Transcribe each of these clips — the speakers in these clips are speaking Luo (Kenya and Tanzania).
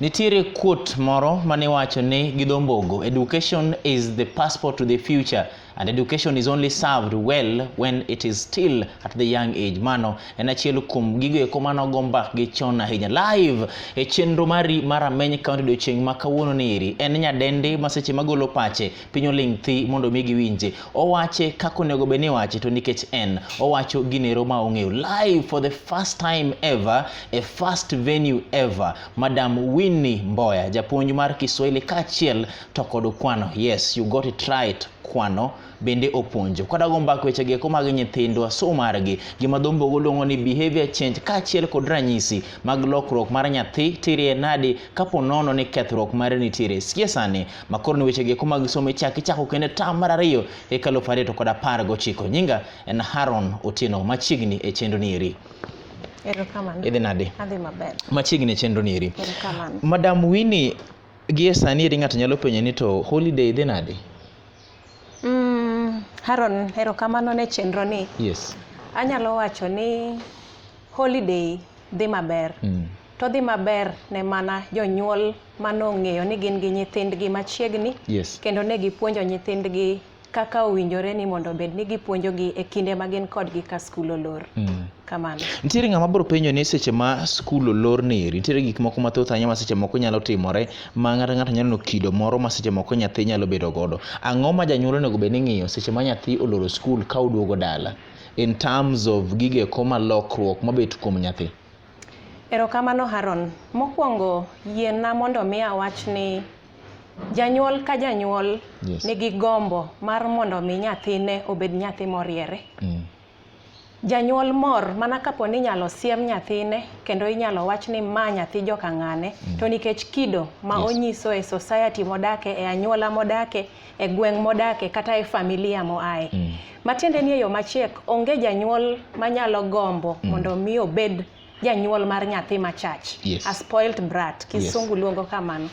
Nitiere quote moro mane iwacho ni gi dho mbogo, "Education is the passport to the future and education is only served well when it is still at the young age." Mano en achiel kuom gigo eko mane ogo mbakgi chon ahinya. Live e chenro mari mar Ameny County odiochieng' ma kawuono ni eri en nyadendi ma seche magolo pache piny oling' thi mondo mi giwinje. Owache kaka onego bed ni iwache to nikech en owacho ginero ma ong'eyo. Live for the first time ever, a first venue ever, Madam Winnie Mboya, japuonj mar Kiswahili kaachiel to kod kwano. Yes, you got it right, kwano bende opuonjo. Kwadago mbaka weche gi eko mag nyithindwa, somo margi, gima dho mbogo luongo ni behavior change kaachiel kod ranyisi mag lokruok mar nyathi tirie nadi kapo nono ni kethruok mare nitiere. Sikia sani makoro ni weche gi eko mag somo ichako ichako kendo tam mar ariyo e 2019. Nyinga en Haron Otieno, machiegni e chenro ni eri. Erokamano. Idhi nade? Adhi maber. Machiegni e chenro ni eri. Erokamano. Madam Winnie, gie sani eri ng'ato nyalo penjo ni to holiday dhi nade? Haron, erokamano ne chenro ni. Anyalo wacho ni holiday dhi maber. To dhi maber ne mana jonyuol manong'eyo ni gin gi nyithindgi machiegni. Kendo ne gipuonjo nyithindgi kaka owinjore ni mondo obed ni gipuonjogi e kinde ma gin kodgi ka skul olor. Kamano. Nitiere ng'ama biro penjo ni seche ma skul olor ni eri, nitiere gik moko mathoth ahinya ma seche moko nyalo timore ma ng'ato ng'ato nyalo neno kido moro ma seche moko nyathi nyalo bedo godo. Ang'o ma janyuol onego bed ni ng'iyo seche ma nyathi oloro skul ka oduogo dala in terms of gigo eko ma lokruok mabet kuom nyathi? Erokamano Haron. Mokwongo yiena mondo mi awach ni janyuol ka janyuol nigi gombo mar mondo mi nyathine obed nyathi moriere. Janyuol mor mana kapo ni inyalo siem nyathine kendo inyalo wach ni ma nyathi joka ng'ane to nikech kido ma onyiso e society modake, e anyuola modake, e gweng' modake kata e familia moaye. Matiende ni e yo machiek onge janyuol manyalo gombo mondo mi obed janyuol mar nyathi machach. A spoilt brat, kisungu luongo kamano.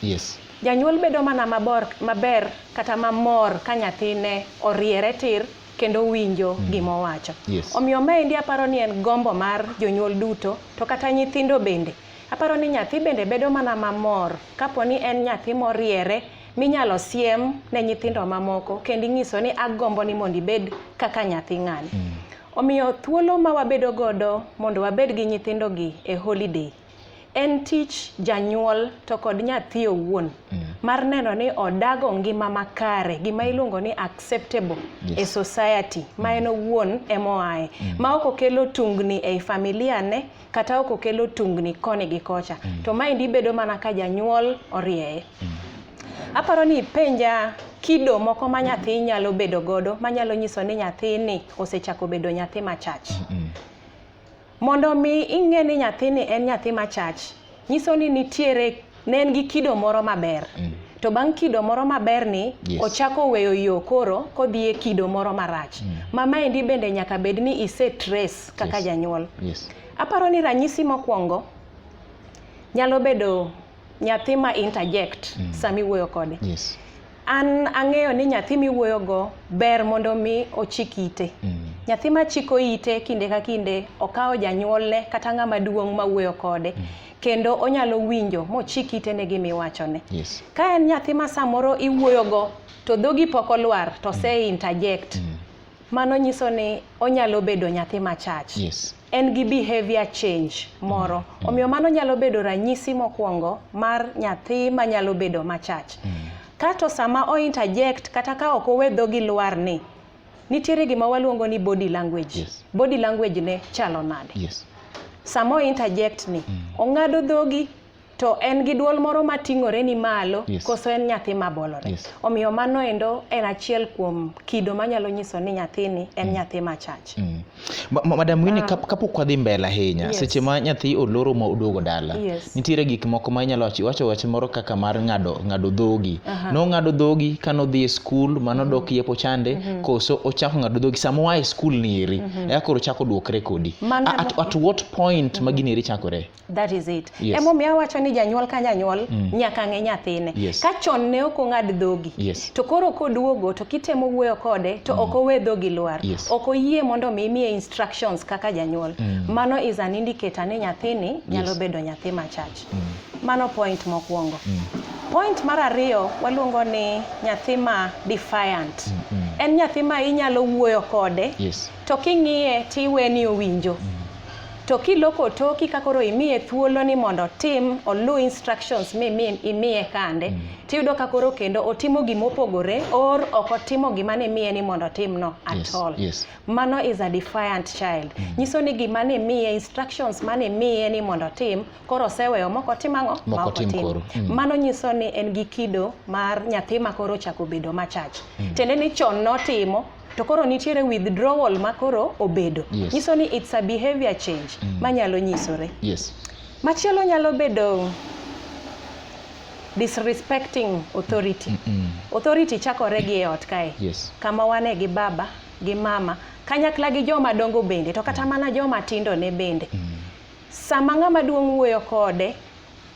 Janyuol bedo mana mabor, maber kata mamor ka nyathine oriere tir kendo winjo gima owacho. Omiyo maendi aparo ni en gombo mar jonyuol duto to kata nyithindo bende. Aparo ni nyathi bende bedo mana mamor kapo ni en nyathi moriere minyalo siem ne nyithindo mamoko kendo ing'iso ni agombo ni mondo ibed kaka nyathi ng'ani. Omiyo thuolo ma wabedo godo mondo wabed gi nyithindo gi e holiday en tich janyuol to kod nyathi owuon mar neno ni odago ngima makare, gima iluongo ni acceptable e society ma en owuon emoaye, ma ok okelo tungni ei familia ne kata ok okelo tungni koni gi kocha. To maendi bedo mana ka janyuol orieye. Aparo ni ipenja kido moko ma nyathi nyalo bedo godo manyalo nyiso ni nyathini osechako bedo nyathi machach. Mondo mi ing'e ni nyathini en nyathi machach, nyiso ni nitiere ne en gi kido moro maber. To bang' kido moro maber ni, ochako weyo yo koro kodhi e kido moro marach. Ma maendi bende nyaka bed ni ise trace kaka janyuol. Aparo ni ranyisi mokwongo nyalo bedo nyathi ma interject sama iwuoyo kode. An ang'eyo ni nyathi miwuoyogo ber mondo mi ochik ite. Nyathi machiko ite kinde ka kinde okawo janyuolne kata ng'ama duong' mawuoyo kode kendo onyalo winjo mochik ite ne gima iwachone. Ka en nyathi ma samoro iwuoyogo to dhogi pok olwar to ose interject, mano nyiso ni onyalo bedo nyathi machach. En gi behavior change moro. Omiyo mano nyalo bedo ranyisi mokwongo mar nyathi manyalo bedo machach. Kato sama o interject kata ka ok owe dhogi lwar ni, nitiere gima waluongo ni body language. Body language ne chalo nade? Sama o interject ni, ong'ado dhogi to en gi duol moro mating'ore ni malo koso en nyathi mabolore. Omiyo mano endo en achiel kuom kido manyalo nyiso ni nyathini en nyathi machach. Madam Winnie, kapok wadhi mbele ahinya, seche ma nyathi oloro ma oduogo dala, nitiere gik moko ma inyalo wacho, iwacho wach moro kaka mar ng'ado dhogi. Nong'ado dhogi ka nodhi e skul, mano dok yepo chande, koso ochako ng'ado dhogi sama oa e skul ni eri, eka koro ochako duokre kodi. At what point ma gini eri chakore? That is it. Emomiyo awacho ni janyuol ka janyuol nyaka ng'e nyathine. Ka chon ne ok ong'ad dhogi, to koro koduogo to kitemo wuoyo kode to ok owe dhogi lwar. Ok oyie mondo mi imiye instructions kaka janyuol. Mano is an indicator ni nyathini nyalo bedo nyathi machach. Mano point mokwongo. Point mar ariyo waluongo ni nyathi ma defiant. En nyathi ma inyalo wuoyo kode to king'iye tiwe ni owinjo. To kiloko toki ka koro imiye thuolo ni mondo otim oluw instructions mi imiye kande, tiyudo ka koro kendo otimo gimopogore or ok otimo gima nimiye ni mondo otim no at all. Mano is a defiant child. Nyiso ni gima nimiye, instructions manimiye ni mondo otim, koro oseweyo mok otim ang'o? Mok Ma ok otim otim. koro. Mano nyiso ni en gi kido mar nyathi ma koro ochako bedo machach. Tiende ni chon notimo, to koro nitiere withdrawal ma koro obedo. Nyiso ni it's a behavior change manyalo nyisore. Machielo nyalo bedo disrespecting authority. Authority chakore gi e ot kae. Kama wane gi baba gi mama, kanyakla gi joma dongo bende, to kata mana joma tindo ne bende. Sama ng'ama duong' wuoyo kode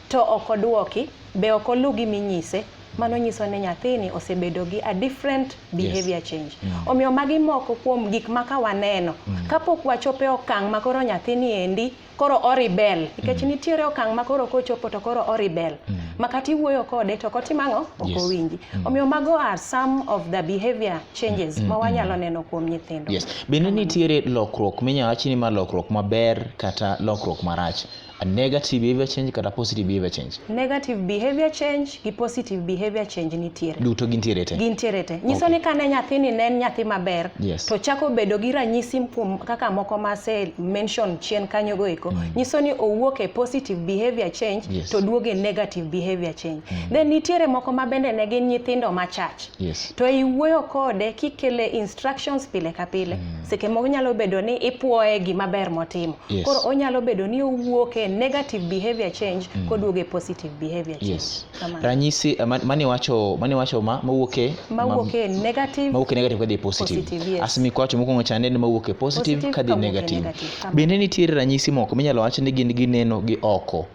to ok oduoki, be ok oluw giminyise, mano nyiso ni nyathini osebedo gi a different behavior change. Omiyo magi moko kuom gik ma ka waneno, kapok wachopo e okang' ma koro nyathini endi koro o rebel, nikech nitiere okang' ma koro kochopo to koro o rebel. Ma kata iwuoyo kode to ok otim ang'o? Ok owinji. Omiyo mago are some of the behavior changes ma wanyalo neno kuom nyithindo. Yes. Bende nitiere lokruok minyalo wach ni ma lokruok maber kata lokruok marach? A negative behavior change kata positive behavior change? Negative behavior change gi positive behavior change nitiere. Duto gintiere te? Gintiere te. Nyiso ni kane nyathini ne en nyathi maber, to chako bedo gi ranyisi kuom kaka moko mase mention chien kanyo go eko, nyiso ni owuok e positive behavior change to duogo e negative behavior change. Then nitiere moko ma bende ne gin nyithindo machach. To ei wuoyo kode kikele instructions pile ka pile, seche moko nyalo bedo ni ipuoye gima ber motimo. Koro onyalo bedo ni owuok e negative behavior change koduogo e positive behavior change. Kamano. Ranyisi mani wacho ma mawuok e Mawuok e negative mawuok e negative kadhi e positive. Positive, yes. Asmi kwacho mokwongo chande ni mawuok e positive Positive kadhi kawuok e negative. negative, kamano. Bende nitiere ranyisi moko minyalo wach ni gin gineno gi oko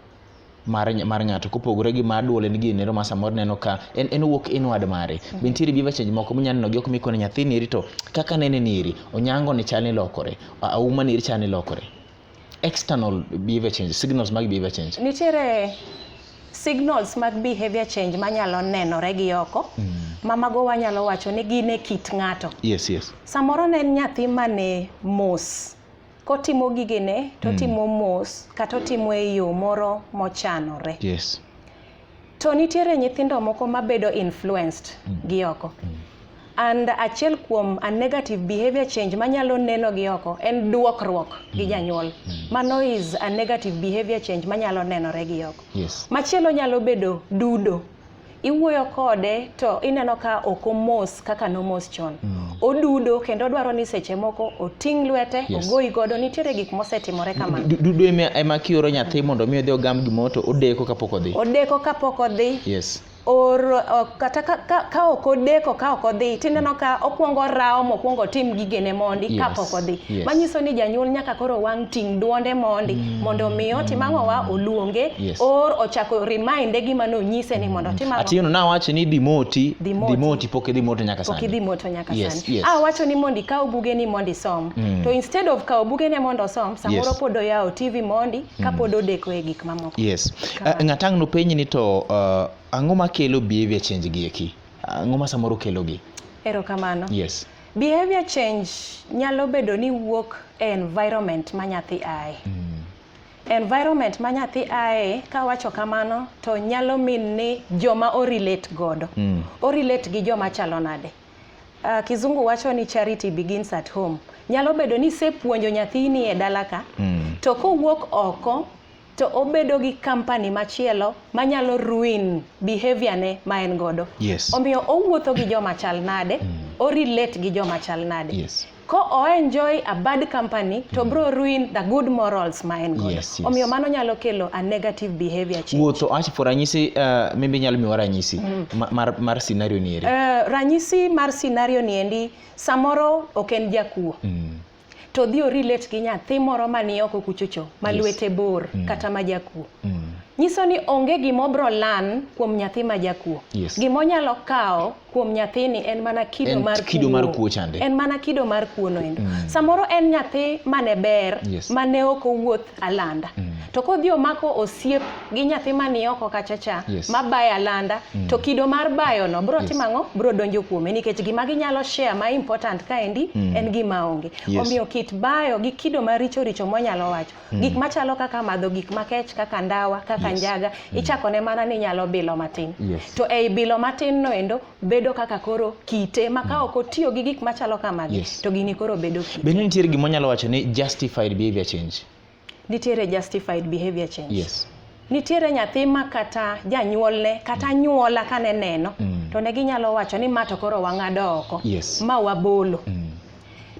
mar ng'ato kopogore gi mar duol en gineno ma samoro neno ka en owuok inward mare. Be nitiere behavior change moko minyalo neno gi oko mikone nyathini eri to kaka nene ni eri onyango ni chal ni lokore, auma ni eri chal ni lokore. External behavior change, signals mag behavior change. Nitiere signals mag behavior change manyalo nenore gi oko, ma mago wanyalo wacho ni gin e kit ng'ato. Samoro ne en nyathi mane mos, kotimo gigene to otimo mos kata otimo e yo moro mochanore. To nitiere nyithindo moko mabedo influenced gi oko. And achiel kuom a negative behavior change manyalo neno gi oko en duokruok gi janyuol. Mano is a negative behavior change manyalo nenore gi oko. Machielo nyalo bedo dudo. Iwuoyo kode to ineno ka ok omos kaka nomos chon. Odudo kendo odwaro ni seche moko oting' lwete, ogoyi godo. Nitiere gik mosetimore kamano. Dudo ema kioro nyathi mondo mi odhi ogam gimoro to odeko kapok odhi. Odeko kapok odhi. Or kata ka ok odeko ka ok odhi, tineno ka okwongo rawo mokwongo otim gigene mondi kapok odhi. Manyiso ni janyuol nyaka koro wang' ting' duonde mondi mondo mi otim ang'o wa oluonge or ochako reminde gima nonyise ni mondo otim ang'o. Atieno nawacho ni dhi moti, Dhi moti. dhi moti pok idhi moto nyaka Pok sani. idhi moto nyaka sani. Yes. Awacho ni mondo ikaw bugeni mondo isom. To instead of kawo bugene mondo osom, samoro pod oyawo TV mondi kapod odeko e gik mamoko. Yes. Ng'at ang' nopenji ni to ang'o makelo behavior change gi eki? Ang'o ma samoro kelo gi? Erokamano. Behavior change nyalo bedo ni wuok e environment ma nyathi ae. Environment ma nyathi ae, kawacho kamano, to nyalo mean ni joma o relate godo. O relate gi joma chalo nade. Kizungu wacho ni charity begins at home. Nyalo bedo ni isepuonjo nyathini e dala ka, to kowuok oko, to obedo gi company machielo manyalo ruin behavior ne ma en godo. Omiyo owuotho gi joma chal nade, o relate gi joma chal nade. Ko o enjoy a bad company to bro ruin the good morals ma en godo. Yes. Omiyo mano nyalo kelo a negative behavior change. Wuotho, ach for ranyisi, maybe inyalo miwa ranyisi mar scenario ni eri. Ranyisi mar scenario ni endi, samoro ok en jakuo. To dhi o relate gi nyathi moro mani oko kuchocho, ma lwete bor kata ma jakuo. Nyiso ni onge gima obro learn kuom nyathi ma jakuo. Gima onyalo kawo kuom nyathini en mana kido En mar kido mar kuo. Kuo chande. En mana kido mar kuo no endo. Samoro en nyathi mane ber, mane ok owuoth alanda. To kodhi omako osiep gi nyathi mani oko kacha cha, mabayo alanda, to kido mar bayo no bro timo ang'o? Bro donjo kuome nikech gima ginyalo share ma important kaendi en gima onge. Omiyo kit bayo gi kido maricho richo monyalo wacho. Gik machalo kaka madho gik makech kaka ndawa, kaka njaga, ichako ne mana ni nyalo bilo matin. To ei bilo matin no endo bedo kaka koro kite ma ka ok otiyo gi gik machalo kamagi, to gini koro bedo kite. Bende nitiere gima wanyalo wacho ni justified behavior change? Nitiere justified behavior change. Nitiere nyathi ma kata janyuolne kata anyuola kane neno, to ne ginyalo wacho ni ma to koro wang'ado oko, ma wabolo.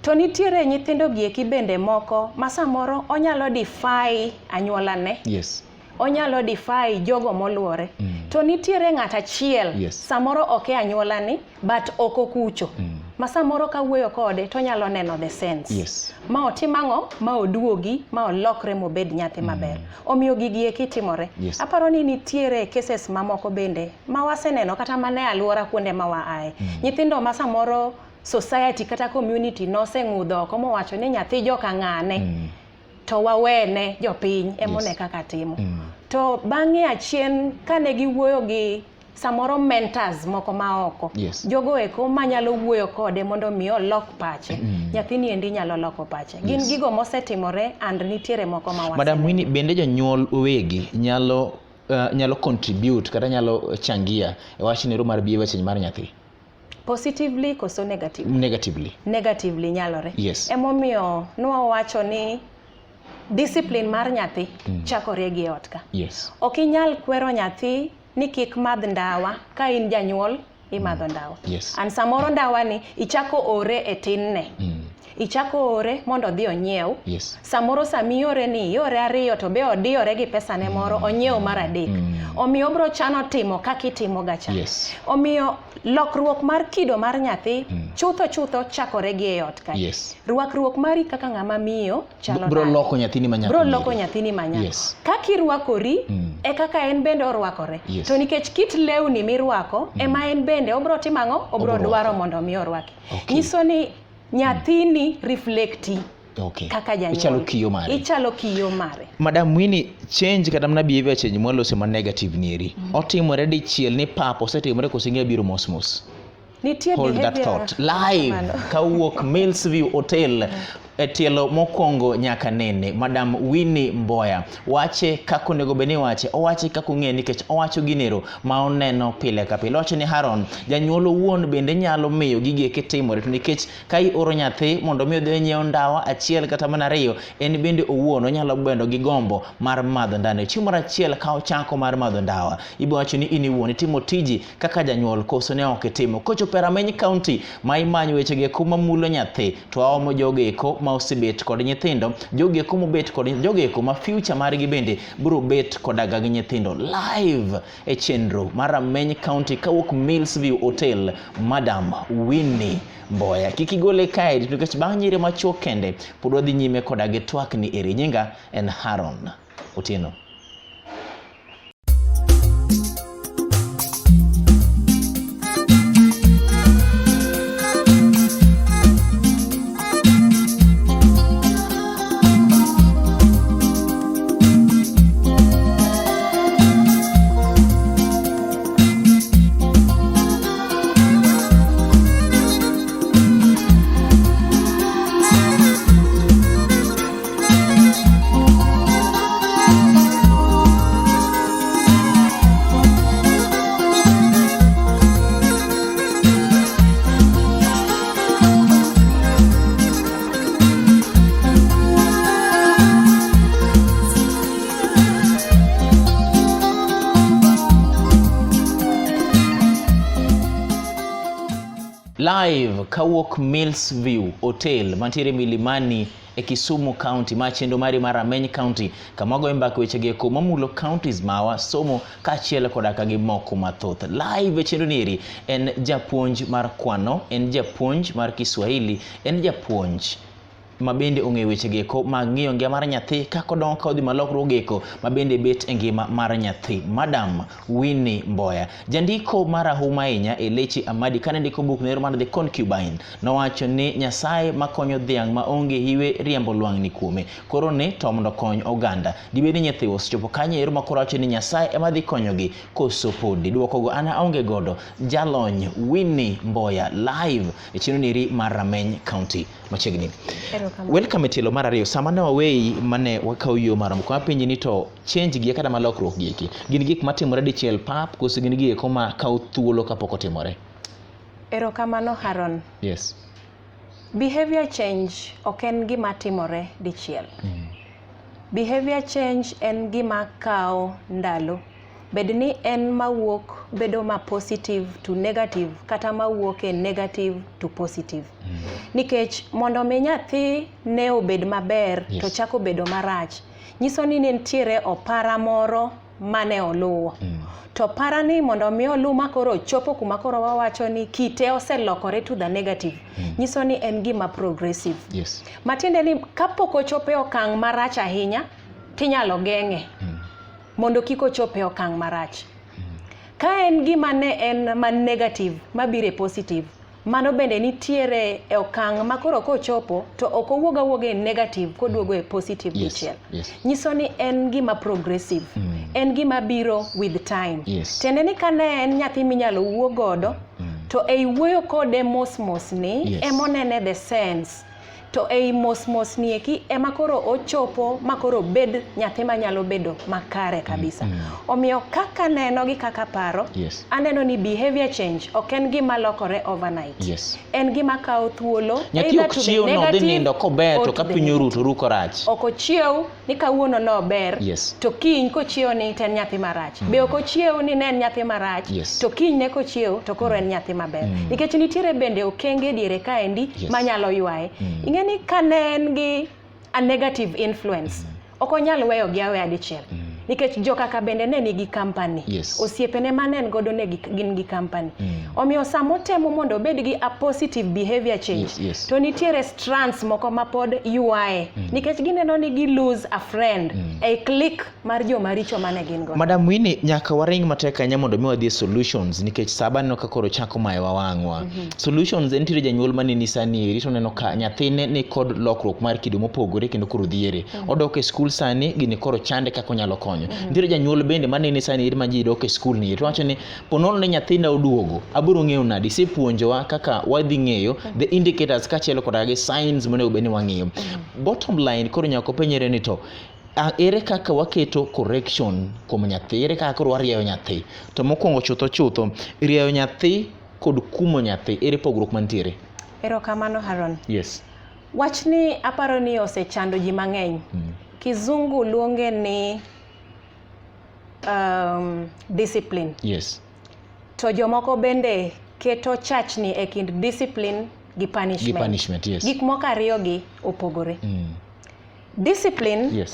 To nitiere nyithindo gieki bende moko ma samoro onyalo defy anyuolane. Onyalo defy jogo moluore. To nitiere ng'at achiel, samoro ok e anyuolani, but oko kucho. Ma samoro kawuoyo kode to onyalo neno the sense. Ma otim ang'o? Ma oduogi, ma olokre mobed nyathi maber. Omiyo gigi eki timore. Aparo ni nitiere cases mamoko bende ma waseneno kata mana e alwora kuonde ma waaye. Nyithindo ma samoro society kata community noseng'udho oko mowacho ni nyathi joka ng'ane. To wawene jopiny emone kaka timo. To bang'e achien kane giwuoyo gi samoro mentors moko ma oko, jogo eko manyalo wuoyo kode mondo mi olok pache. Nyathini endi nyalo loko pache. Gin gigo mosetimore and nitiere moko ma waseneno. Madam Winnie, bende jonyuol wegi nyalo contribute kata nyalo changia e wach nero mar behavior change mar nyathi? Positively koso negatively? Negatively. Negatively nyalore. Emomiyo nwawacho ni discipline mar nyathi chakore gi ot ka. Ok inyal kwero nyathi ni kik madh ndawa ka in janyuol imadho ndawa. And samoro ndawa ni ichako ore e tinne. Ichako ore mondo odhi onyiew. Samoro sami iore ni iore ariyo to be odiyore gi pesa ne moro onyiew mar adek. Omiyo obro chano timo kaka itimo ga cha. Omiyo lokruok mar kido mar nyathi chutho chutho chakore gi e ot kae. Rwakruok mari kaka ng'ama miyo chalo Bro nade? Loko nyathini ma nyako. Bro loko nyathini ma nyako. Kaka irwakori e kaka en bende orwakore. To nikech kit lewni mirwako ema en bende obro timo ang'o? Obro Obro dwaro rwako. Mondo mi orwaki. Nyiso ni nyathini reflecti kaka janyuol. Ichalo kiyo mare. Ichalo kiyo mare. Madam Winnie, change kata mana behavior change mwalose ma negative ni eri. Otimore dichiel ni pap osetimore koso ing'e biro mos mos. Nitie Hold that behavior thought. Live Mano. Kawuok Millsview Hotel e tielo mokwongo nyaka nene. Madam Winnie Mboya wache kaka onego bed ni wache, owache kaka ong'e nikech owacho ginero ma oneno pile ka pile. Owacho ni Haron, janyuol owuon bende nyalo miyo gigi eki timore to nikech ka ioro nyathi mondo mi odhi onyiew ndawa achiel kata mana ariyo, en bende owuon onyalo bedo gi gombo mar madho ndawa. Chieng' moro achiel ka ochako mar madho ndawa, ibiro wacho ni in iwuon itimo tiji kaka janyuol koso ne ok itimo. Kochopo e Rameny County ma imanyo weche gi eko mamulo nyathi to aomo jogo eko ma osebet kod nyithindo, jogo eko mobet kod jogo eko ma future margi bende biro bet kodaga gi nyithindo live e chenro mar Rameny County kawuok Millsview Hotel. Madam Winnie Mboya kik igole kae nikech bang' nyiri machuok kende pod wadhi nyime koda gi twak ni eri. Nyinga en Haron Otieno. Live kawuok Mills View Hotel mantiere Milimani e Kisumu County, ma chenro mari mar Rameny County kama wagoyo mbaka weche gi eko mamulo counties mawa somo kaachiel koda ka gi moko mathoth. Live e chenro ni eri en japuonj mar kwano, en japuonj mar Kiswahili, en japuonj Ma bende ong'eyo weche geko mag ng'iyo ngima mar nyathi kaka odongo ka odhi malokruok geko ma bende bet e ngima mar nyathi. Madam Winnie Mboya, jandiko marahuma ahinya Elechi Amadi kane ndiko buk nero mar The Concubine nowacho ni Nyasaye makonyo dhiang' maonge hiwe riembo lwang'ni kuome koro ni to mondo okony oganda. Dibed ni nyithiwa osechopo kanye ero ma koro wacho ni Nyasaye ema dhi konyogi koso podi? Dwokogo an aonge godo. Jalony Winnie Mboya live e chenro neri mar Rameny County machiegni. Welcome e tielo mar ariyo. Sama ne waweyi mane wakawo yo mar kwa penji ni to change gi kata malokruok gi eki gin gik matimore dichiel pap koso gin gik eko ma kawo thuolo kapok otimore? Erokamano Haron. Yes. Behavior change ok en gima timore dichiel. Behavior change en gima kawo ndalo. Bed ni en mawuok bedo ma positive to negative kata mawuok e negative to positive. Nikech mondo mi nyathi ne obed maber to chako bedo marach, nyiso ni nitiere opara moro mane oluwo. To opara ni mondo mi oluw ma koro ochopo kuma koro wawacho ni kite oselokore to the negative, nyiso ni en gima progressive. Matiende ni kapok ochopo e okang' marach ahinya, tinyalo geng'e mondo kik ochop e okang' marach. Ka en gima ne en ma negative mabiro e positive, mano bende nitiere e okang' ma koro kochopo to ok owuog awuoga e negative koduogo e positive dichiel. Nyiso ni en gima progressive. En gima biro with time. Tiende ni ka ne en nyathi minyalo wuo godo, to ei wuoyo kode mos mos ni emonene the sense. To ei mos mos ni eki ema koro ochopo ma koro bed nyathi manyalo bedo makare kabisa. Omiyo kaka neno gi kaka paro, aneno ni behavior change ok en gima lokore overnight. En gima kawo thuolo. Nyathi ok chiew no dhi nindo kober to ka piny oru to oru korach. Ok ochiew ni kawuono nober, to kiny kochiew ni to en nyathi marach. Be ok ochiew ni ne en nyathi marach, to kiny ne kochiew to koro en nyathi maber. Nikech nitiere bende okenge diere kaendi manyalo ywaye. Ing'e ni ka ne en gi a negative influence, ok onyal weyo gi aweya dichiel. Nikech jokaka bende ne nigi company. Osiepene mane en godo ne gin gi company. Omiyo sama otemo mondo obed gi a positive behavior change, to nitiere strands moko ma pod ywaye. Nikech gineno ni gi lose a friend e clique mar joma richo mane gin godo. Madam Winnie, nyaka waring matek ahinya mondo mi wadhi e solutions nikech saba aneno ka koro chako mayowa wang'wa. Solutions en nitiere janyuol maneni sani eri to oneno ka nyathine ni kod lokruok mar kido mopogore kendo koro dhiere. Odok e skul sani gini koro chande kaka onyalo konyo. Nitiere janyuol bende manene sani eri ma ji dok e skul ni to wacho ni ponono ni nyathina oduogo abiro ng'eyo nadi isepuonjowa kaka wadhi ng'eyo the indicators kaachiel koda gi signs monego bed ni wang'iyo. Bottom line koro nyaka openjre ni to ere kaka waketo correction kuom nyathi, ere kaka koro warieyo nyathi. To mokwongo chutho chutho, rieyo nyathi kod kumo nyathi, ere pogruok mantiere? Erokamano Haron. Yes. Wachni aparo ni osechando ji mang'eny. Kizungu luonge ni discipline. To jomoko bende keto chachni e kind discipline gi punishment. Gi punishment, yes. Gik moko ariyo gi opogore. Discipline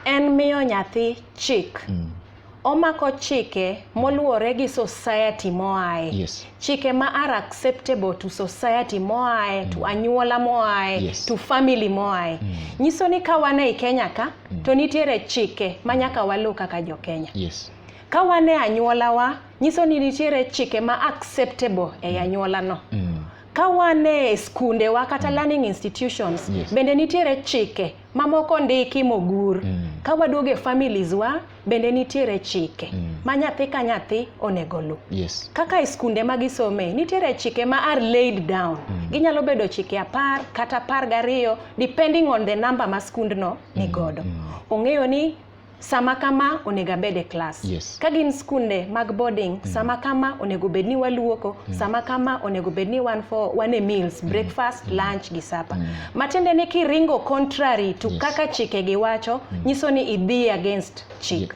en miyo nyathi chik. Omako chike moluwore gi society moaye. Chike ma are acceptable to society moaye, to anyuola moaye, to family moaye. Nyiso ni ka wan ei Kenya ka, to nitiere chike ma nyaka waluw kaka jo Kenya. Ka wan e anyuolawa, nyiso ni nitiere chike ma acceptable e anyuola no. Ka wan e skundewa kata learning institutions, bende nitiere chike mamoko ndiki mogur. Ka waduogo e families wa, bende nitiere chike ma nyathi ka nyathi onego luw. Kaka e skunde ma gisome, nitiere chike ma are laid down. Ginyalo bedo chike 10 kata 12 depending on the number ma skundno ni godo. Ong'eyo ni sama kama onego abed e klas. Ka gin skunde mag boarding, sama kama onego bed ni waluoko, sama kama onego bed ni wan for wan e meals, breakfast, lunch gi supper. Matiende ni kiringo contrary to kaka chike gi wacho, nyiso ni idhi against chik.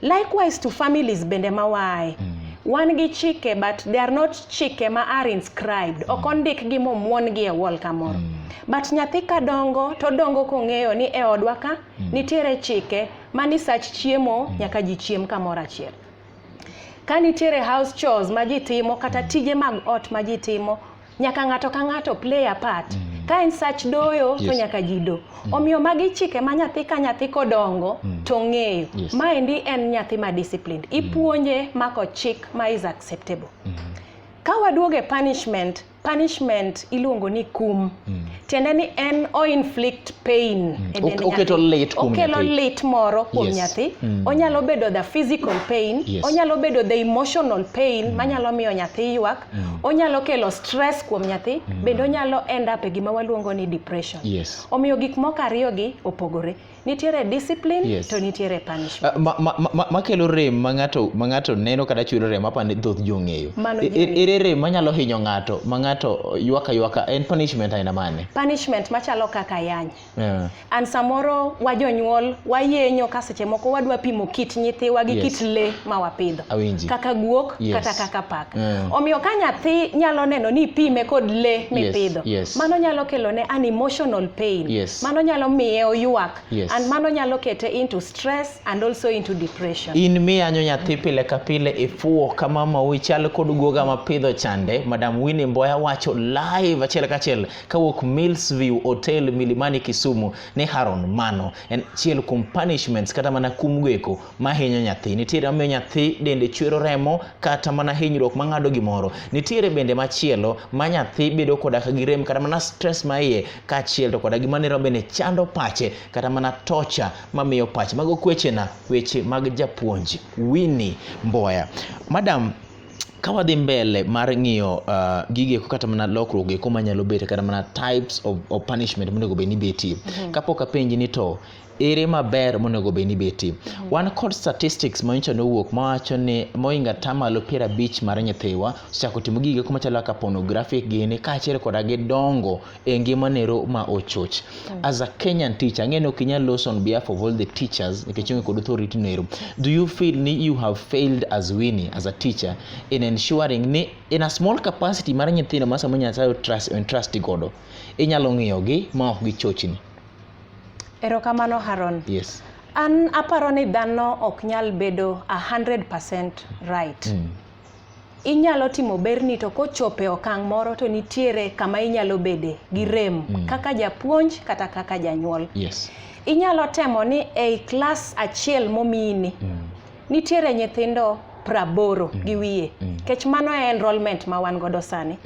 Likewise to families bende ma waaye. Wan gi chike but they are not chike ma are inscribed. Ok ondikgi momuon gi e wall kamoro. But nyathi ka dongo to dongo kong'eyo ni e odwa ka nitiere chike mani sach chiemo nyaka ji chiem kamoro achiel. Ka nitiere house chores ma ji timo kata tije mag ot ma ji timo, nyaka ng'ato ka ng'ato play a part. Ka en sach doyo to nyaka ji do. Omiyo magi chike ma nyathi ka nyathi kodongo to ng'eyo. Maendi en nyathi ma disciplined. Ipuonje mako chik ma is acceptable. Ka waduogo e punishment, punishment iluongo ni kum. Tiende ni en o inflict pain e dend Oketo nyathi. Lit kuom Okelo nyathi. Lit moro kuom nyathi. Onyalo bedo the physical pain, onyalo bedo the emotional pain manyalo miyo nyathi ywak, onyalo kelo stress kuom nyathi, bende onyalo end up e gima waluongo ni depression. Omiyo gik moko ariyo gi opogore. Nitiere discipline to nitiere punishment. Makelo rem ma ng'ato neno kata chwero rem apani thoth ji ong'eyo. Mano ji ong'eyo. Ere rem manyalo hinyo ng'ato ma ng'ato ywak aywaka en punishment aina mane? Punishment machalo kaka yany. And samoro wajonyuol wayenyo ka seche moko wadwa pimo kit nyithiwa gi kit le ma wapidho. Awinji. Kaka guok kata kaka paka. Omiyo ka nyathi nyalo neno ni ipime kod le mipidho, mano nyalo kelo ne an emotional pain. Mano nyalo miye oywak. And mano nyalo kete into stress and also into depression. In miyanyo nyathi pile ka pile ifuwo ka mamau ichal kod guoga mapidho chande. Madam Winnie Mboya wacho live achiel kachiel kawuok Mills View Hotel, Milimani, Kisumu ni Haron mano en achiel kuom punishments kata mana kum goeko mahinyo nyathi. Nitiere mamiyo nyathi dende chwero remo kata mana hinyruok mang'ado gimoro. Nitiere bende machielo ma nyathi bedo koda ka gi rem kata mana stress ma iye kaachiel to koda gima nero bende chando pache kata mana tocha mamiyo pache. Mago kwechena weche mag japuonj Winnie Mboya. Madam, ka wadhi mbele mar ng'iyo gigo kata mana lokruok eko manyalo bet kata mana types of punishment monego bed ni betie. Kapok apenji ni to ere maber monego bed ni betie. Wan kod statistics manyocha nowuok mawacho ni mohingo 50% mar nyithiwa osechako timo gigo eko machalo kaka pornographic gini kaachiel koda gidongo e ngima nero ma ochoch. As a Kenyan teacher, ang'e ni ok inyal loso on behalf of all the teachers nikech ionge kod authority no ero. Do you feel ni you have failed as Winnie, as a teacher, in ensuring ni in a small capacity mar nyithindo ma samoro Nyasaye trust, entrust godo, inyalo ng'iyogi ma ok gichochni? Erokamano, Haron. Yes. An aparo ni dhano ok nyal bedo 100% right. Inyalo timo berni to kochopo e okang' moro to nitiere kama inyalo bede gi rem kaka japuonj kata kaka janyuol. Inyalo temo ni ei klas achiel momiyini nitiere nyithindo 80 gi wiye nikech mano e enrollment ma wan godo sani.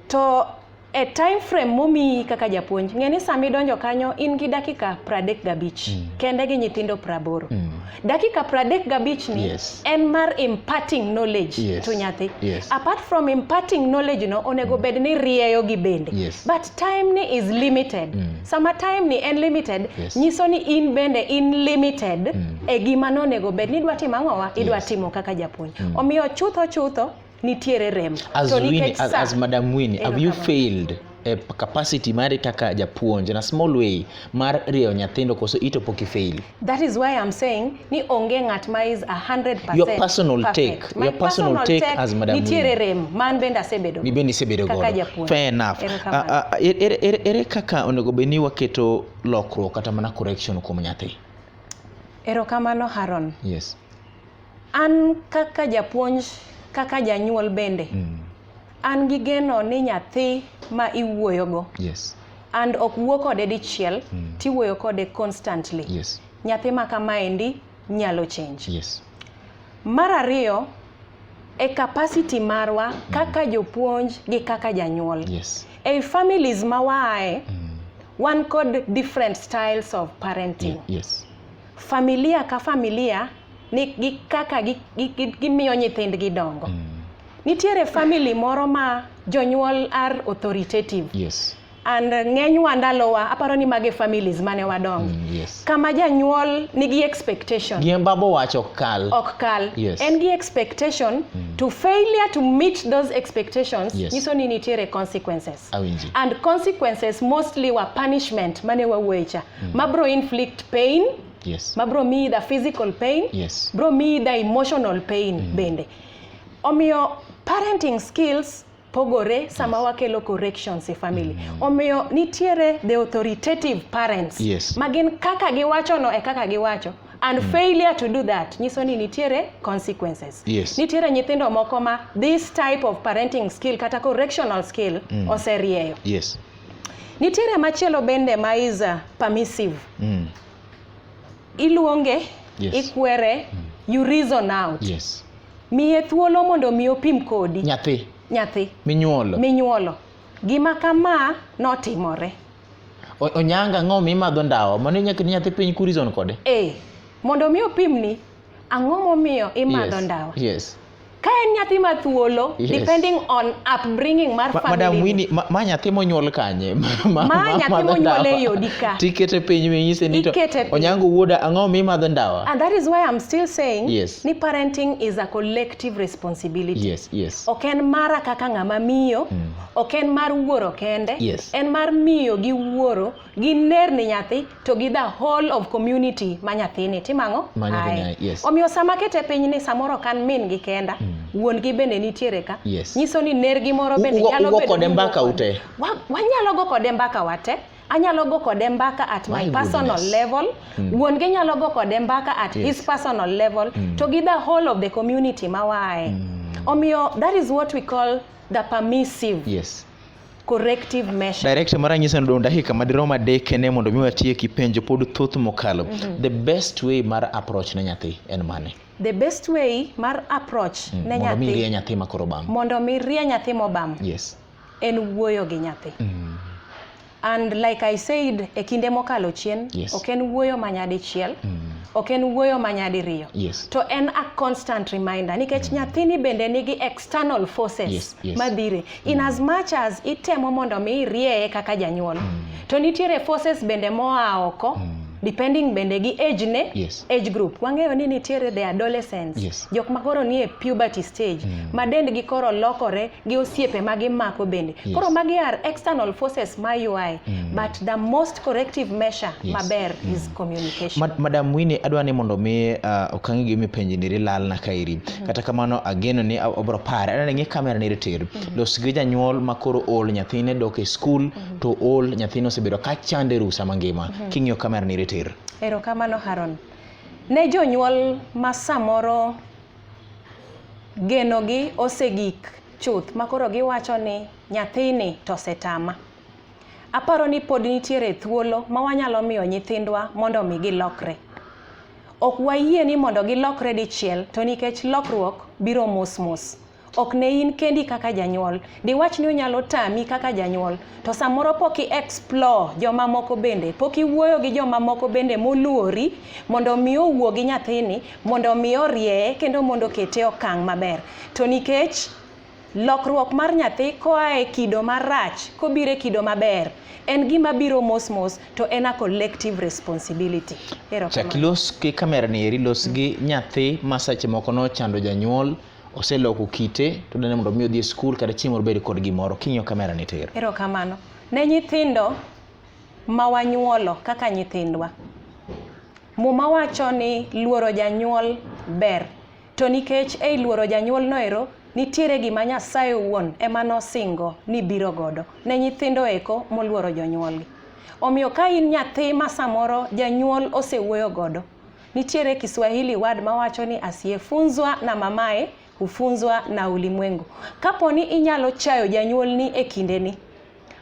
To e time frame momiyi kaka japuonj, ng'e ni sama idonjo kanyo in gi dakika 35 kende gi nyithindo 80. Dakika 35 ni en mar imparting knowledge to nyathi. Apart from imparting knowledge no, onego bed ni rieyo gi bende. But time ni is limited. Sama time ni en limited, nyiso ni in bende in limited e gima nonego bed ni idwa timo ang'owa, idwa timo kaka japuonj. Omiyo chutho chutho nitiere rem. As To Winnie, nikech as Madam Winnie, have you Erokamano. Failed e capacity mari kaka japuonj in a small way mar rieyo nyithindo koso ito pok i-fail? That is why I'm saying ni onge ng'at ma is 100% Your personal perfect. take, My your personal take as Madam nitiere Winnie. Rem man bende asebedo Mi bende isebedo kaka godo. Japuonj. Fair enough. Erokamano. Ere kaka onego bed ni waketo lokruok kata mana correction kuom nyathi? Erokamano, Haron. Yes. An kaka japuonj, kaka janyuol bende, an gi geno ni nyathi ma iwuoyogo and ok wuo kode dichiel, tiwuoyo kode constantly. Nyathi ma kamaendi nyalo change. Mar ariyo, e capacity marwa kaka jopuonj gi kaka janyuol. Ei families ma waaye, wan kod different styles of parenting. Familia ka familia ni gi kaka gimiyo nyithindgi dongo. Nitiere family moro ma jonyuol are authoritative. And ng'enywa ndalowa, aparo ni mage families mane wadongo. Kama janyuol nigi expectation. Gima baba owacho ok kal. Ok kal. En gi expectation to failure to meet those expectations nyiso ni nitiere consequences. Awinji. And consequences mostly were punishment mane wawuoye cha. Mabro inflict pain, mabro miyi the physical pain, bro miyi the emotional pain bende. Omiyo parenting skills pogore sama wakelo corrections e family. Omiyo nitiere the authoritative parents ma gin kaka giwacho no e kaka giwacho and failure to do that nyiso ni nitiere consequences. Nitiere nyithindo moko ma this type of parenting skill kata correctional skill oserieyo. Nitiere machielo bende ma is permissive. Iluonge, ikwere, you reason out. Miye thuolo mondo mi opim kodi. Nyathi. Nyathi. Minyuolo. Minyuolo. Gima kama notimore. Onyanga ang'o mimadho ndawa? Mano inyalo nyathi piny ku reason kode? Eh, mondo mi opimni, ang'o momiyo imadho ndawa? Ka en nyathi ma thuolo, depending on upbringing mar family. Madam Winnie, ma nyathi monyuol kanye? Ma nyathi monyuol e odi ka. Tikete piny minyise ni to Onyango wuoda ang'o mimadho ndawa? And that is why I'm still saying ni parenting is a collective responsibility. Ok en mara kaka ng'ama miyo, ok en mar wuoro kende, en mar miyo gi wuoro, gi nerni nyathi to gi the whole of community ma nyathini timo ang'o? Ma nyathini, yes. Omiyo sama kete piny ni samoro ok an min gi kenda, wuon gi bende nitiere ka. Nyiso ni nergi moro bende nyalo Ugo bedo kode ni mbaka wuo ute? Wanyalo go kode mbaka wate. Anyalo go kode mbaka at my personal goodness. level. Wuon gi nyalo go kode mbaka at his personal level. To gi the whole of the community ma waaye. Omiyo that is what we call the permissive corrective measure. Director mara nyiso ni odong' dakika madirom 3 kende mondo mi watieki penjo pod thoth mokalo. The best way mar approach ne nyathi en mane? The best way mar approach ne Mondo mi rie nyathi, nyathi ma koro bam. Mondo mi rie nyathi mobam. En wuoyo gi nyathi. And like I said e kinde mokalo chien, ok en wuoyo ma nyadichiel, ok en wuoyo ma nyadiriyo. To en a constant reminder nikech nyathini bende nigi external forces madhire. In as much as itemo mondo mi irieye kaka janyuol, to nitiere forces bende moa oko, depending bende gi age ne, age group. Wang'eyo ni nitiere the adolescents, jok ma koro nie puberty stage, ma dendgi koro lokore gi osiepe ma gimako bende. Koro magi are external forces ma ywaye, but the most corrective measure maber is communication. Madam Winnie, adwa ni mondo mi ok ang'e gima ipenji ni lalna kaeri. Kata kamano ageno ni obro pare. Adwa ni ng'i kamera ni tir. Los gi janyuol ma koro ol nyathine dok e skul, to ol nyathine osebedo ka chande rusa mangima. King'iyo kamera ni tir. Erokamano Haron. Ne jonyuol ma samoro genogi osegik chuth ma koro giwacho ni nyathini to osetama. Aparo ni pod nitiere thuolo ma wanyalo miyo nyithindwa mondo mi gilokre. Ok wayie ni mondo gilokre dichiel to nikech lokruok biro mos mos. Ok ne in kendi kaka janyuol. Diwach ni onyalo tami kaka janyuol, to samoro pok i explore jomamoko bende, pok iwuoyo gi jomamoko bende moluori mondo mi owuo gi nyathini, mondo mi orieye kendo mondo okete e okang' maber. To nikech lokruok mar nyathi koa e kido marach kobiro e kido maber, en gima biro mos mos to en a collective responsibility. Erokamano. Chak ilos gi kamera ni eri, los gi nyathi ma seche moko nochando janyuol, oseloko kite, to dwaro mondo mi odhi e skul kata chieng' moro obed kod gimoro. King'iyo kamera ni tir. Erokamano. Ne nyithindo ma wanyuolo kaka nyithindwa, Muma wacho ni luoro janyuol ber. To nikech ei luoro janyuol noero, nitiere gima Nyasaye owuon ema nosingo ni biro godo ne nyithindo eko moluoro jonyuolgi. Omiyo ka in nyathi ma samoro janyuol osewuoyo godo, nitiere Kiswahili word mawacho ni asiyefunzwa na mamae hufunzwa na ulimwengu. Kapo ni inyalo chayo janyuolni e kindeni,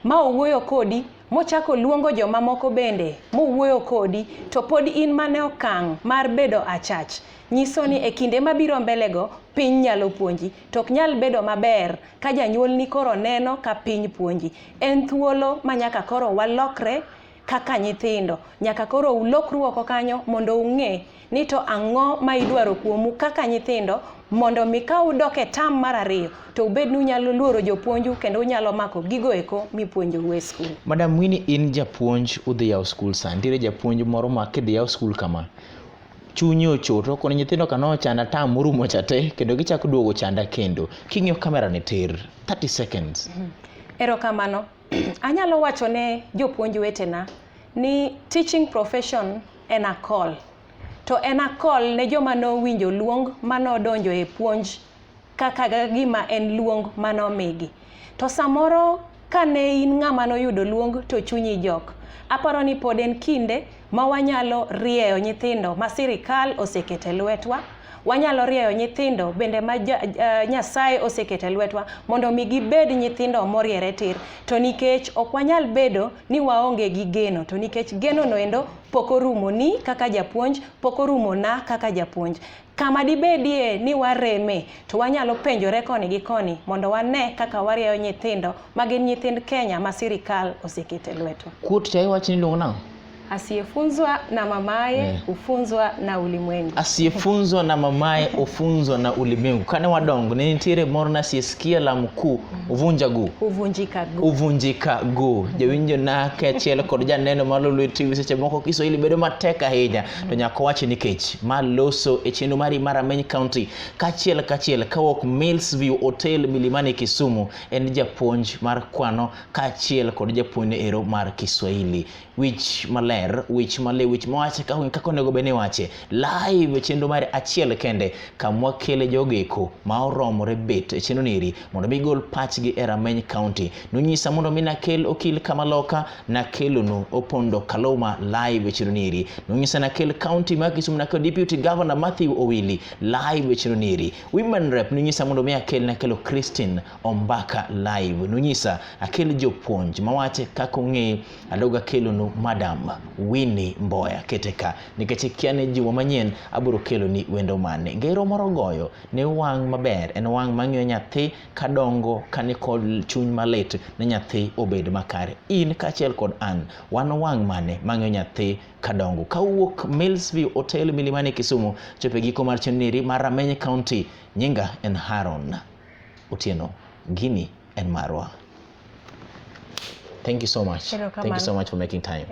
ma owuoyo kodi, mochako luongo jomamoko bende mowuoyo kodi, to pod in mane okang' mar bedo achach, nyiso ni e kinde mabiro mbele go, piny nyalo puonji. To ok nyal bedo maber ka janyuolni koro neno ka piny puonji. En thuolo ma nyaka koro walokre kaka nyithindo. Nyaka koro ulokru oko kanyo mondo ung'e ni to ang'o ma idwaro kuomu kaka nyithindo, mondo mi ka udok e term mar 2 to ubed ni unyalo luoro jopuonju kendo unyalo mako gigo eko mipuonjou e skul. Madam Winnie, in japuonj, udhi yawo skul sani. Nitiere japuonj moro ma kidhi yaw skul kama, chunye ochot, okoni nyithindo ka nochanda term morumo cha te, kendo gichako duogo chanda kendo. King'iyo kamera ni tir, 30 seconds. Erokamano. Anyalo wacho ne jopuonj wetena ni teaching profession en a call. To en a call ne joma nowinjo luong manodonjo e puonj kaka gima en luong manomigi. To samoro kane in ng'ama noyudo luong to chunyi jok. Aparo ni pod en kinde ma wanyalo rieyo nyithindo ma sirikal oseketo e lwetwa. Wanyalo rieyo nyithindo bende ma Nyasaye oseketo e lwetwa mondo mi gibed nyithindo moriere tir. To nikech ok wanyal bedo ni waonge gi geno, to nikech geno noendo pok orumo ni kaka japuonj, pok orumo na kaka japuonj. Kama dibedie ni wareme, to wanyalo penjore koni gi koni mondo wane kaka warieyo nyithindo ma gin nyithind Kenya ma sirikal oseketo e lwetwa. Kuot cha iwacho ni iluongo nang'o? Asiyefunzwa na mamaye hufunzwa na ulimwengu. Asiyefunzwa na mamaye hufunzwa na ulimwengu. Kane wadongo ne nitiere moro na asiyesikia la mkuu huvunja guu. Huvunjika guu. Huvunjika guu. Jawinjo na kaachiel kod janeno mar Lolwe TV seche moko Kiswahili bedo matek ahinya to nyaka wachi nikech ma loso e chenro mari mar Rameny County kaachiel kachiel kawuok Mills View Hotel Milimani Kisumu en japuonj mar kwano kaachiel kod japuonj ero mar Kiswahili. Wich maler, wich maliw, wich mawache kaka onego bed ni iwache. Live e chenro mar achiel kende kama wakele jogo eko ma oromore bet e chenro neri mondo mi gol pachgi e Rameny County. Nonyisa mondo mi nakel okil Kamaloka, nakelonu Opondo Kaluma live e chenro neri. Nonyisa nakel county mar Kisumu, nakel Deputy Governor Matthew Owili live e chenro neri. Women Rep nonyisa mondo mi akel, nakelo Christine Ombaka live. Nonyisa akel jopuonj mawache kaka ong'e adogo akelonu Madam Winnie Mboya kete ka nikech ikia ni juma manyien abiro keloni wendo mane. Ngero moro goyo ne wang' maber en wang' mang'iyo nyathi kadongo kani kod chuny malit ni nyathi obed makare. In kaachiel kod an wan wang' mane mang'iyo nyathi kadongo. Kawuok Millsview Hotel Milimani Kisumu chopo e giko mar chenro neri mar Rameny County. Nyinga en Haron Otieno. Gini en marwa. Thank you so much. Thank you so much for making time.